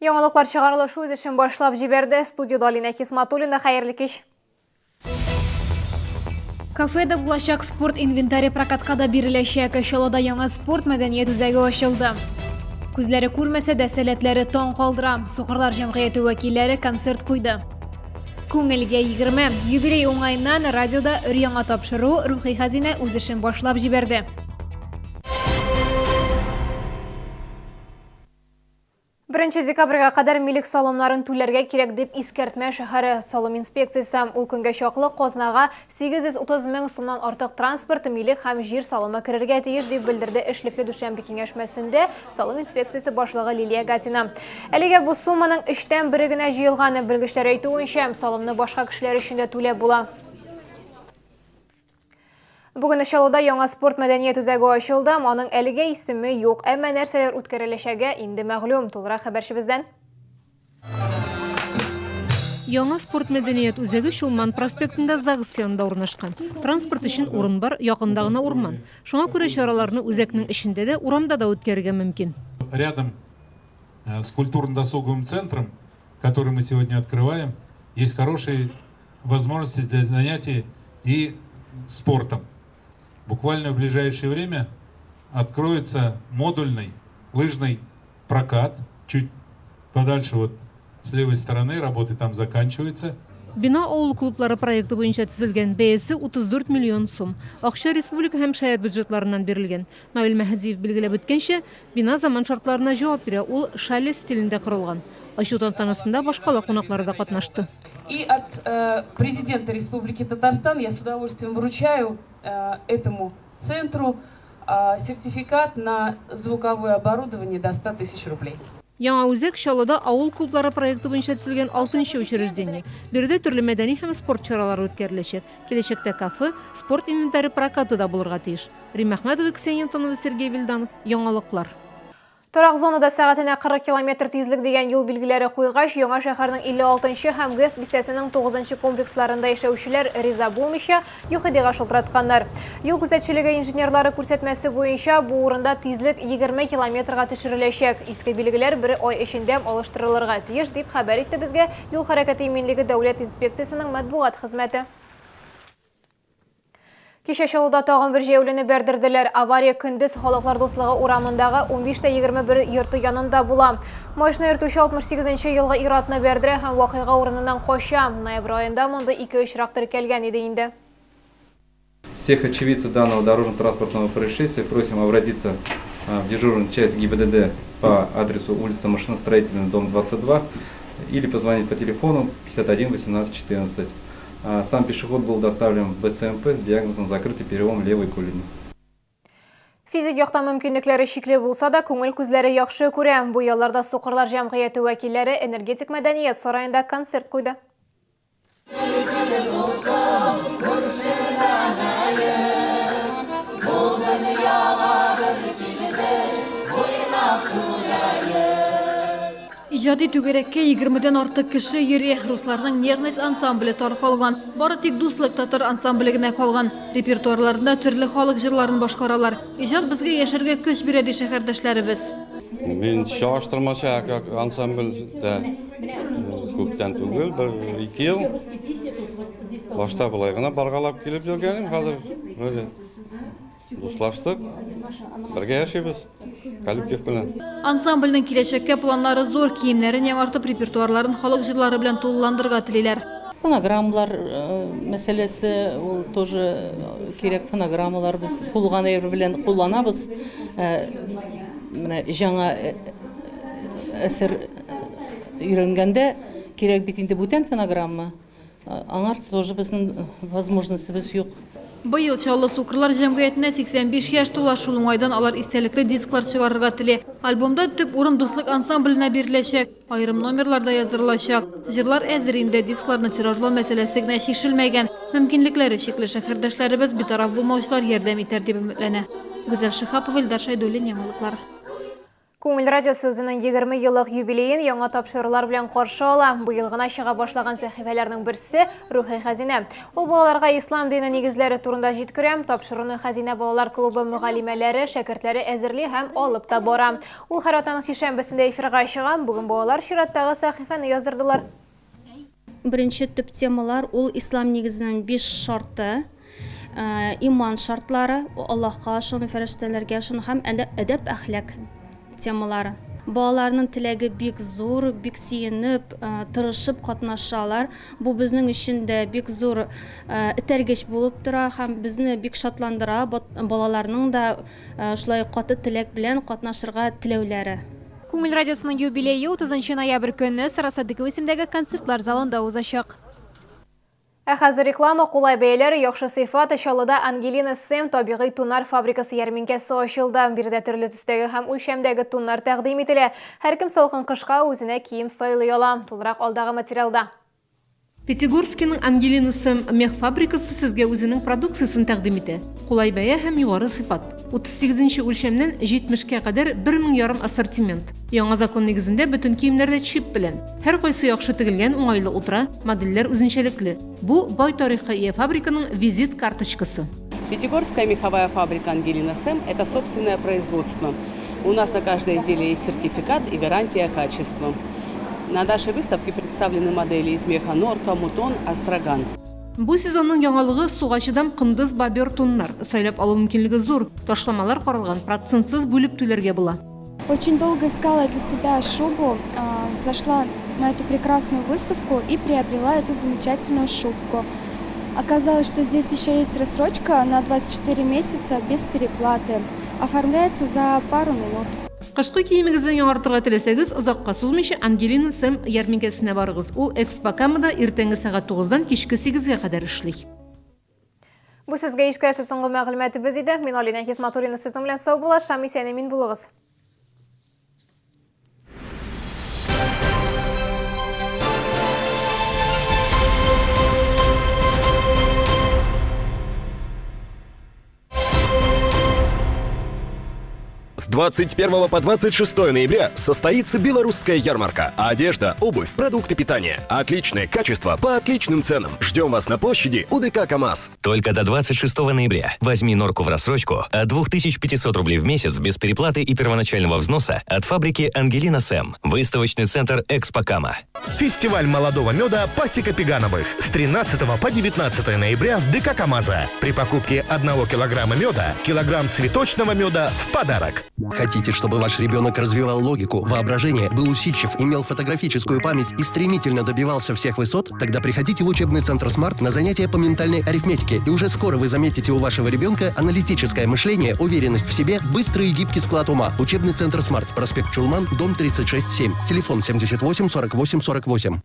Яңалыклар чыгарылышы үз эшен башлап җибәрде. Студиядә Алинә Хисматуллина. Хәерле кич. Кафеда булачак спорт инвентаре прокатка да биреләчәк. Чаллыда яңа спорт мәдәният үзәге ачылды. Күзләре күрмәсә дә сәләтләре таң калдыра. Сукырлар җәмгыяте вәкилләре концерт куйды. Күңелгә 20. Юбилей уңаеннан радиода өр-яңа тапшыру Рухи хәзинә үз эшен башлап җибәрде. Беренче декабрьгә кадәр милек салымнарын түләргә кирәк, дип искәртмә шәһәре салым инспекциясе. Ул көнгә чаклы казнага 830 мең сумнан артык транспорт, милек һәм җир салымы керергә тиеш, дип белдерде эшлекле дүшәмбе киңәшмәсендә салым инспекциясе башлыгы Лилия Гатина. Әлегә бу сумманың өчтән бере генә җыелган. Белгечләр әйтүенчә, салымны башка кешеләр өчен дә түләп була. Бүген Чаллыда яңа спорт мәдәният үзәге ачылды. Аның әлегә исеме юк, әмма нәрсәләр үткәреләчәге инде мәгълүм. Тулырак хәбәрчебездән. Яңа спорт мәдәният үзәге Чулман проспектында ЗАГС янында урнашкан. Транспорт өчен урын бар, якында гына урман. Шуңа күрә чараларны үзәкнең эчендә дә, урамда да үткәрергә мөмкин. Рядом э, с культурно-досуговым центром, который мы сегодня открываем, есть хорошие возможности для занятий и спортом. Буквально в ближайшее время откроется модульный лыжный прокат. Чуть подальше вот с левой стороны работы там заканчиваются. Бина авыл клублары проекты буенча төзелгән, бәясе 34 миллион сум. Акча республика һәм шәһәр бюджетларыннан бирелгән. Наил Мәһдиев билгеләп үткәнчә, бина заман шартларына җавап бирә, ул шале стилендә корылган. Ачу тантанасында башкала кунаклары да катнашты. И от э, президента Республики Татарстан я с удовольствием вручаю э, этому центру э, сертификат на звуковое оборудование до 100 тысяч рублей. Яңа үзәк Чаллыда авыл клублары проекты буенча төзелгән алтынчы учреждение. Биредә төрле мәдәни һәм спорт чаралары үткәреләчәк. Киләчәктә кафе, спорт инвентаре прокаты да булырга тиеш. Римма Әхмәтова, Ксения Антонова, Сергей Вильданов. Яңалыклар. Торак зонада сәгатенә 40 километр тизлек дигән юл билгеләре куйгач, яңа шәһәрнең 56 нчы һәм ГЭС бистәсенең 9 нчы комплексларында яшәүчеләр риза булмыйча, ЮХИДИга шылтыратканнар. Юл күзәтчелеге инженерлары күрсәтмәсе буенча, бу урында тизлек 20 километрга төшереләчәк. Иске билгеләр бер ай эчендә алыштырылырга тиеш, дип хәбәр итте безгә Юл хәрәкәте иминлеге дәүләт инспекциясенең матбугат хезмәте. Кичә Чаллыда тагын бер җәяүлене бәрдерделәр. Авария көндез Халыклар дуслыгы урамындагы 15 тә 21 йорты янында була. Машина йөртүче 68 нче елгы ир-атны бәрдерә һәм вакыйга урыныннан кача. Ноябрь аенда мондый ике очрак теркәлгән иде инде. Всех очевидцев данного дорожно-транспортного происшествия просим обратиться в дежурную часть ГИБДД по адресу улица Машиностроительная, дом 22, или позвонить по телефону 51 18 14. Сам пешеход был доставлен в БЦМП с диагнозом закрытый перелом левой голени. Физик яктан мөмкинлекләре чикле булса да, күңел күзләре яхшы күрә. Бу ялларда Сукырлар җәмгыяте вәкилләре Энергетик мәдәният сараенда концерт куйды. Иҗади түгәрәккә егермедән артык кеше йөри. Русларның Нежность ансамбле таркалган. Бары тик Дуслык татар ансамбле генә калган. Репертуарларында төрле халык җырларын башкаралар. Иҗат безгә яшәргә көч бирә, ди шәһәрдәшләребез. Мин чагыштырмача как ансамбльдә күптән түгел, бер ике ел. Башта болай гына баргалап килеп йөргән идем, хәзер вроде Дуслаштык, бергә яшибез коллектив белән. Ансамбльнең киләчәккә планнары зур, киемнәрен яңартып, репертуарларын халык җырлары белән тулыландырырга телиләр. Фонограммалар мәсьәләсе, ул тоже кирәк. Фонограммалар без булган әйбер белән кулланабыз. Менә җаңа әсәр өйрәнгәндә кирәк бит инде бүтән фонограмма. Аңар тоже безнең возможностебез юк. Быел Чаллы сукырлар җәмгыятенә 85 яшь тула, шул уңайдан алар истәлекле дисклар чыгарырга тели. Альбомда төп урын Дуслык ансамбленә биреләчәк, аерым номерлар да яздырылачак. Җырлар әзер инде, дискларны тиражлау мәсьәләсе генә чишелмәгән. Мөмкинлекләре чикле шәһәрдәшләребез битараф булмаучылар ярдәм итәр дип өметләнә. Гүзәл Шиһапова, Илдар Шәйдуллин, Яңалыклар. Күңел радиосы үзенең 20 еллык юбилеен яңа тапшырулар белән каршы ала. Быел гына чыга башлаган сәхифәләрнең берсе Рухи хәзинә. Ул балаларга ислам дине нигезләре турында җиткерә. Тапшыруны Хәзинә балалар клубы мөгаллимәләре, шәкертләре әзерли һәм алып та бара. Ул һәр атнаның сишәмбесендә эфирга чыга. Бүген балалар чираттагы сәхифәне яздырдылар. Беренче төп темалар ул ислам нигезенең биш шарты, иман шартлары, Аллаһка ышану, фәрештәләргә ышану һәм әдәп-әхлак темалары. Балаларның теләге бик зур, бик сөенеп, тырышып катнашалар. Бу безнең өчен дә бик зур этәргеч булып тора һәм безне бик шатландыра, балаларның да шулай каты теләк белән катнашырга теләүләре. Күңел радиосының юбилее 30 нчы ноябрь көнне Сара Садыкова исемдәге концертлар залында узачак. Ә хәзер реклама, кулай бәяләр, яхшы сыйфат. Чаллыда Ангелина Сэм табигый туннар фабрикасы ярминкәсе ачылды. Биредә төрле төстәге һәм үлчәмдәге туннар тәкъдим ителә. Һәркем салкын кышка үзенә кием сайлый ала. Тулырак алдагы материалда. Пятигорскиның Ангелина Сэм мех фабрикасы сезгә үзенең продукциясен тәкъдим итә. Кулай бәя һәм югары сыйфат. 38 нче үлчәмнән 70 кә кадәр бер мең ярым ассортимент. Яңа закон нигезендә бөтен киемнәр дә чип белән. Һәркайсы яхшы тегелгән, уңайлы утыра, модельләр үзенчәлекле. Бу, бай тарихка ия фабриканың визит карточкасы. Пятигорская меховая фабрика Ангелина Сэм – это собственное производство. У нас на каждое изделие есть сертификат и гарантия качества. На нашей выставке представлены модели из меха норка, мутон, астраган. Бу сезонның яңалыгы, суга чыдам кондыз бобер туннар. Сайлап алу мөмкинлеге зур, ташламалар каралган, процентсыз бүлеп түләргә була. Очень долго искала для себя шубу, зашла на эту прекрасную выставку и приобрела эту замечательную шубку. Оказалось, что здесь еще есть рассрочка на 24 месяца без переплаты. Оформляется за пару минут. Кышкы киемегезне яңартырга теләсәгез, озакка сузмыйча Ангелина Сэм ярминкәсенә барыгыз. Ул Экспо-Камада иртәнге сәгать тугыздан кичке сигезгә кадәр эшли. Бу сезгә ишкәсе соңгы мәгълүматыбыз иде. Мин Алина Хисматуллина сезнең белән саубуллашам. Исән-имин булыгыз. С 21 по 26 ноября состоится белорусская ярмарка. Одежда, обувь, продукты питания. Отличное качество по отличным ценам. Ждем вас на площади УДК КАМАЗ. Только до 26 ноября возьми норку в рассрочку от 2500 рублей в месяц без переплаты и первоначального взноса от фабрики «Ангелина Сэм». Выставочный центр «Экспо Кама». Фестиваль молодого меда «Пасека Пегановых» с 13 по 19 ноября в ДК КАМАЗа. При покупке 1 килограмма меда, килограмм цветочного меда в подарок. Хотите, чтобы ваш ребенок развивал логику, воображение, был усидчив, имел фотографическую память и стремительно добивался всех высот? Тогда приходите в учебный центр «Смарт» на занятия по ментальной арифметике, и уже скоро вы заметите у вашего ребенка аналитическое мышление, уверенность в себе, быстрый и гибкий склад ума. Учебный центр «Смарт», проспект Чулман, дом 36-7, телефон 78 48 48.